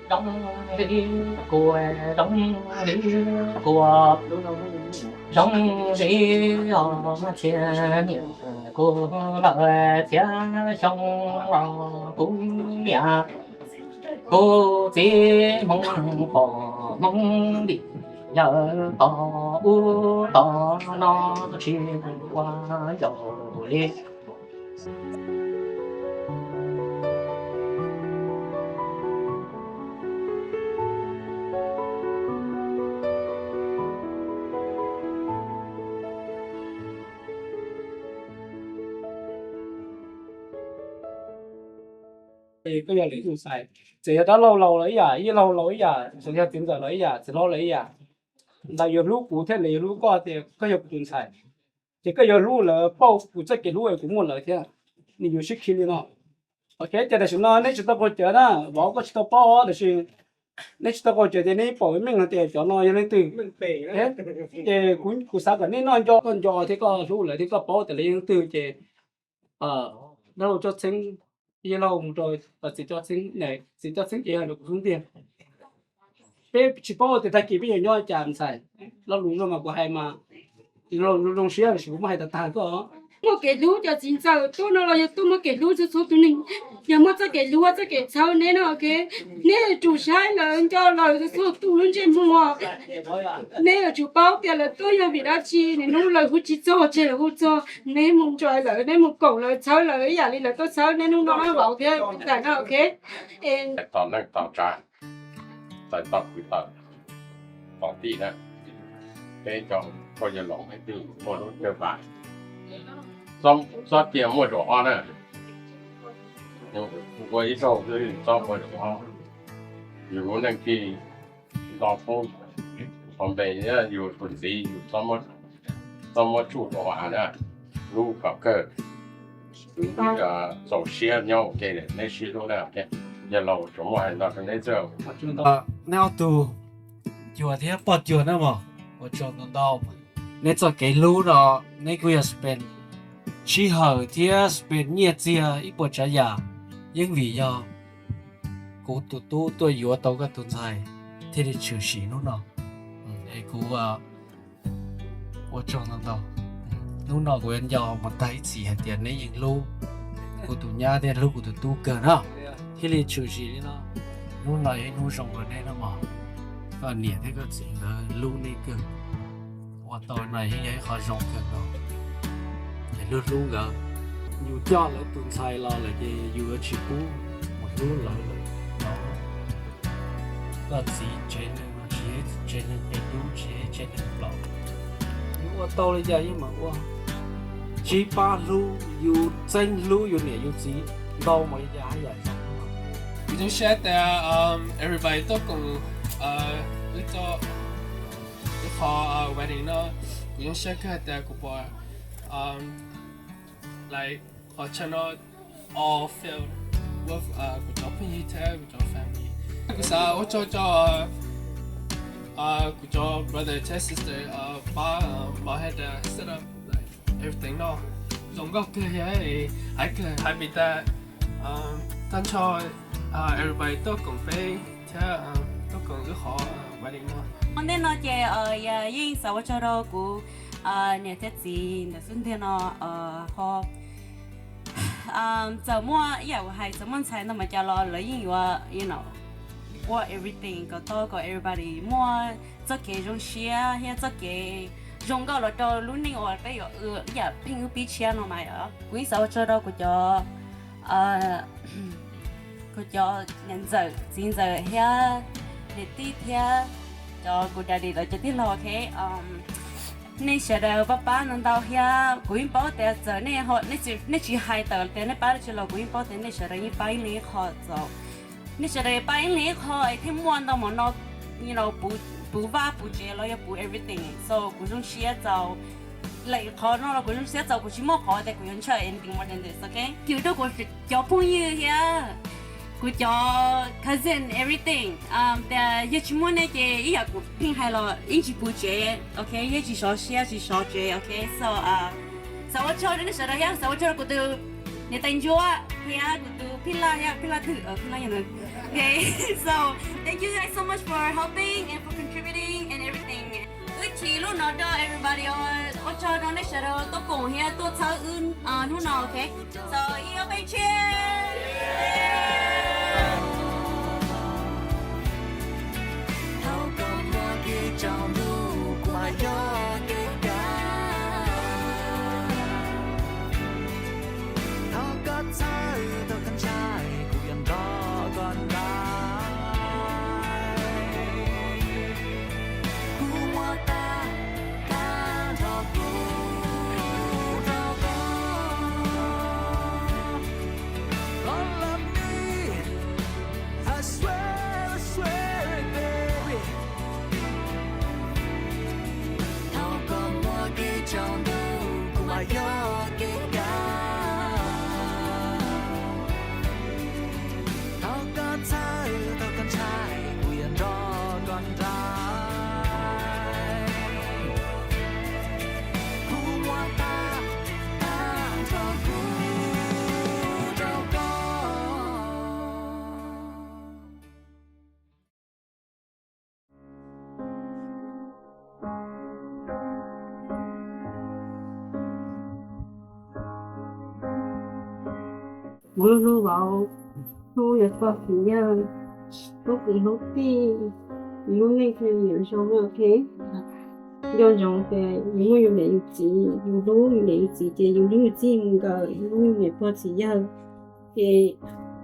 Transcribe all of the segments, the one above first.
Zoo li kuv, zoo li kuv, zoo li os, txhiaj niam kuv lawm txhiaj xyoo los kuv niam kuv txiv Hmoob pom Hmoob dim lawm tos ub tos no tsis ua yaus li. Koj yog lwm tus ntxhais, txawm yog dab laug laus los ib yam, yij laug laus ib yam, txawm yog txiv ntxawm los ib yam, txiv hlob los ib yam, lawv yuav hlub kuv thiab lawv yuav hlub koj tias koj yog kuv tus ntxhais. Ces koj yuav hlub lawv, paub kuv txoj kev hlub es kuv muaj lawv thiab. Nws yuav sib khi li no. Ok, ces tam sim no neb tsis tau qaug cawv na, vauv koj tsis tau paub, tab sis neb tsis tau qaug cawv ces neb pom meej hais tias cov no yog leej twg. Ces kuv xav kom neb noj nco, koj nco thiab koj hlub lawv thiab koj paub tias lawv yog leej twg ces dab laug Coj Txheeb, yij laug mus rau txiv Coj Txheeb, txiv Coj Txheeb ces yog rau kuv xub ntiag. Peb tsis paub tias tag kis peb yuav nyob cas ntxhais. Lo lus zoo mas kuv hais mas, lo lus zoo siab los sis kuv muab hais tag tag koj. Muaj kev hlub cov txiv ntxawm tuaj no los yog tuaj muaj kev hlub txhua txhua tus neeg. Yog muaj txoj kev hlub txoj kev txhawb neb no, ok, neb yuav tsum saib lawv, nco lawv txhua txhua tus lub ntsej muag. Neb yuav tsum paub tias lawv tuaj yog vim dab tsi, nws hnub lawv hu tsis txog tseg lawv hu txog, neb mus nco lawv, neb mus koom lawv, txhawb lawv ib yam li lawv tuaj txhawb neb hnub no vauv thiab ntxhais no, ok. Txais tos neej tos tsav, txais tos kwv tij, tos tij na, peb cov pog yawg laus leej twg muaj lub kawg pas, txhob cia muaj zaum ob na. Ua ib zaug xwb txhob muaj zaum ob. Yus lub neej tij nto poob, qhov npe yus tus txiv yus txhob muab tsuj zaum av na, hlub kom kawg. Txaus siab nyob ua ke, neb sib hlub na, yawg laus tsuas muaj hais no rau neb xwb. Neb ob tug cuag thiab pog cuag na mog, ua tsaug ntau ntau. Neb txoj kev hlub no neb kuj yog spend sij hawm thiab spend nyiaj txiag ib puas tsav yam, yeej vim yog kuv tus tub tuaj yuav tau koj tus ntxhais thiaj li tshwm sim hnub no. Es kuv ua tsaug ntau ntau. Hnub no kuv yuav nco mus tag ib txhis hais tias neb yeej hlub kuv tus nyab thiab hlub kuv tus tub kawg na, thiaj li tshwm sim li no. Hnub no yog ib hnub zoo rau neb no mog. Koj niam thiab koj txiv nkawd hlub neb kawg. Ua tau no yeej yog ib qho zoo kawg nkaus. Ces hlub hlub nkawd. Yus coj lawv tus ntxhais los lawm ces yus yuav tsis pub mus hlub lawv lawm. Koj txiv tsev neeg no tsis yog tsev neeg qia dub, tsis yog tsev neeg plaub. Yus ua tau li cas yeej mam ua. Tsis pab hlub, yus txeeb hlub yus niam yus txiv ntau npaum li cas haj yam zoo. Kuv zoo siab tias everybody tuaj koom wb txoj, wb qhov wedding no. Kuv zoo siab kawg hais tias kuv puas like qhov channel all filled with kuv cov phooj ywg thiab kuv cov family. Kuv xav ua tsaug rau kuv cov brother thiab sister pab mom thiab dad set up like everything no. Zoo nkauj kawg thiab I kawg happy that tag nrho everybody tuaj koom peb thiab tuaj koom wb qhov wedding no. Ntej no ces yeej xav ua tsaug rau kuv niam thiab txiv ntawm xub ntiag no ho txawm muaj ib yam uas hais txawm muaj ntxhais ntau npaum cas los lawv yeej yuav you know ua everything kom tau kom everybody muaj txoj kev zoo siab thiab txoj kev zoo nkauj los rau lub neej uas peb yuav ib yam pheej wb pib tshiab no mas. Kuv yeej xav ua tsaug rau kuv cov kuv cov niam ntxawm txiv ntxawm thiab niam tij thiab cov kuv daddy lawv cov tij laug, ok. Nej sawv daws pab pab ntau ntau thiab kuv yeej paub tias txawm nej tsis hais tawm tias nej pab dab tsi los kuv yeej paub tias nej sawv daws yeej pab ib leeg ib qho txaus. Nej sawv daws pab ib leeg ib qho es thiaj muaj ntau npaum no puv vaj puv tsev los yog puv everything. So kuv zoo siab txaus. Lawm qhov no los kuv zoo siab txaus, kuv tsis muaj qhov tias kuv yuav ntshaw anything more than this, ok. Yus rau kuv cov phooj ywg thiab kuv cov cousin everything tias yog tsis muaj nej ces ib yam kuv pheej hais los yeej tsis puv tsev, ok, yeej tsis sov siab tsis sov tsev, ok. So xav ua tsaug rau nej sawv daws thiab xav ua tsaug rau kuv tus niam tais ntsuab thiab kuv tus Phij Laj, Phij Laj twg, Phij Laj yog. Okay, so thank you guys so much for helping and for contributing and everything. Wb chim lub no rau everybody, ua tsaug rau nej sawv daws tuaj koom thiab tuaj txhawb wb hnub no, okay? So, ib ob peb tshiab. Thaum koj muaj kev tsaus ntuj kuv mas yog kev kaj. Thov koj txhawb tau koj ntshai, kuv yuav nrog koj nraim. Kuv muab tag tag nrho kuv rau koj. All of me, I swear, I swear it, baby. Thaum koj muaj kev tsaus ntuj kuv mas yog kev kaj. Thov koj txhawb tau koj ntshai, kuv yuav nrog koj nraim. Kuv muab tag tag nrho kuv rau koj. Kuv hlub hlub vauv, hlub niam pog txiv yawg, hlub kwv hlub tij, hlub nej thiaj li yuav zoo, ok. Nco ntsoov tias yus muaj yus niam yus txiv, yus hlub yus niam yus txiv ces yus hlub yus txij mus nkawm, yus hlub yus niam pog txiv yawg, ces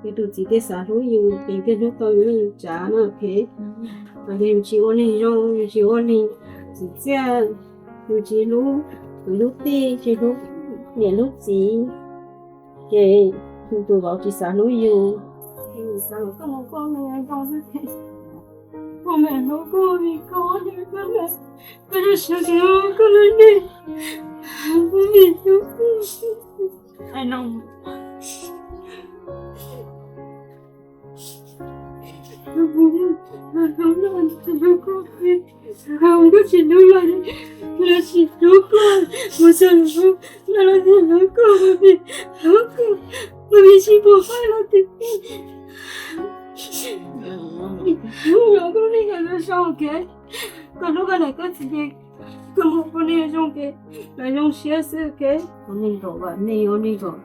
yus tus txiv thiaj xav hlub yus, ces thiaj hlub tau yus niam yus tsav na, ok. Yog yus tsis ua neeg zoo, yus tsis ua neeg txim txiaj, yus tsis hlub kwv hlub tij, tsis hlub niam hlub txiv, ces yus tus vauv tsis xav hlub yus. Yus xav kom koj mus koj me zoo xwb, koj me hlub koj vim koj, koj, koj, koj lub neej, koj vim hlub koj. Ai no. Koj tsis hlub los, los tsis hlub koj, mus txog los, los tsis hlub koj, mus tsis hlub koj, mus tsis pom koj los twg. Hlub koj li koj zoo, ok. Koj hlub koj niam koj txiv ces koj mus ua neeg zoo ces lawv zoo siab xwb, ok. Ua neeg kom vam meej, ua neeg kom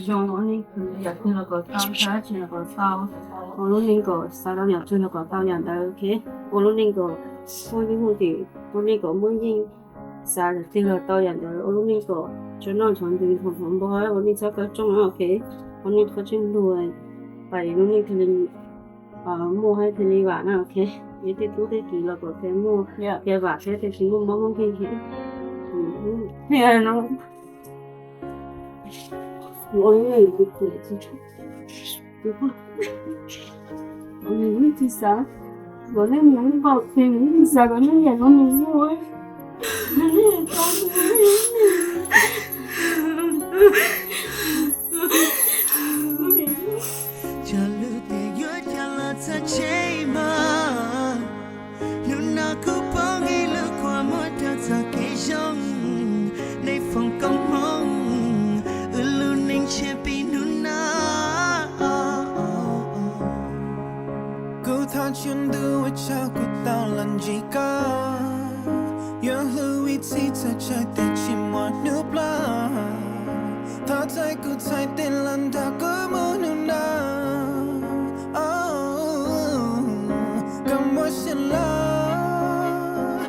zoo, ua neeg yam twg los kom tau, xav dab tsi los kom tau, ua lub neej kom xav tau yam twg los kom tau yam ntawd, ok. Ua lub neej kom muaj yeej muaj tim, ua neej kom muaj yeej, xav yam twg los tau yam ntawd, ua lub neej kom tshuav noj tshuav ntws, hmoov tshuav npo, ua neej txhob kab tsooj, ok. Ua neej txhob txeeb luag, pab lub neej thiaj li muaj thiaj li vam na, ok. Yus tej tub tej kiv los kom thiaj muaj thiaj vam thiab thiaj tsis muaj mob muaj nkeeg thiab. Ua neej tsis xav kom nej mus npaum twg, tsis xav kom nej niam no mus muaj. Cov lus tias yuav coj los txog tsev mas, hnub no kuv poob ib lub kua muag rau txoj kev zoo, nej foom koob hmoov, wb lub neej tshiab pib hnub no. Kuv thov tswv ntuj ua tsaug kuv tau los ntsib koj, yuav hlub ib txhis txhawj tsawg tias tsis muaj hnub plob. Thov txhawb kuv txhais tes los nrog kuv mus hnub no. Koj muaj sia los,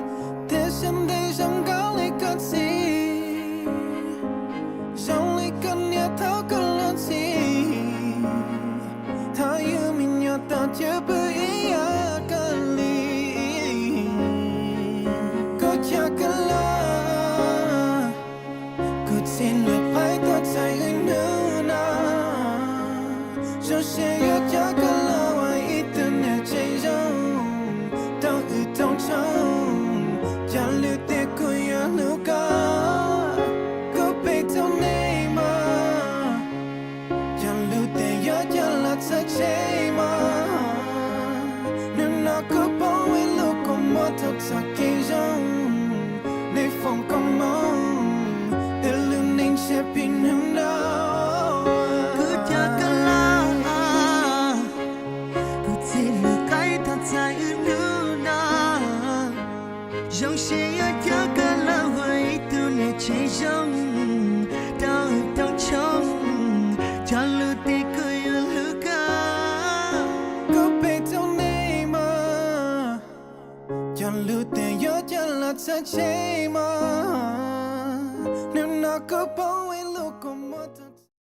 thiab siab ntev zoo nkaus li koj txiv, zoo li koj niam thaum koj los txij. Thov yug me nyuam tau cwj pwm ib yam koj li. Kuv coj koj los, kuv txiv lub phaib tuaj txhais wb hnub no. Zoo siab yuav coj koj los ua ib tug neeg tseem zoo, rau wb rooj tshoob. Cov lus tias kuv yuav hlub koj, kuv pib rau nej mas. Cov lus tias yuav coj los txog tsev mas, hnub no kuv poob ib lub kua muag rau txoj kev zoo, nej foom koob hmoov, wb lub neej tshiab pib hnub no. Kuv coj koj los, Zoo siab yuav coj koj los ua ib tug niam tsev zoo, tau tau tshoob, cov lus tias kuv yuav hlub koj. Kuv pem tau nej mas, cov lus tias yuav coj los txog tsev mas, hnub no kuv paub ib lus kua muag.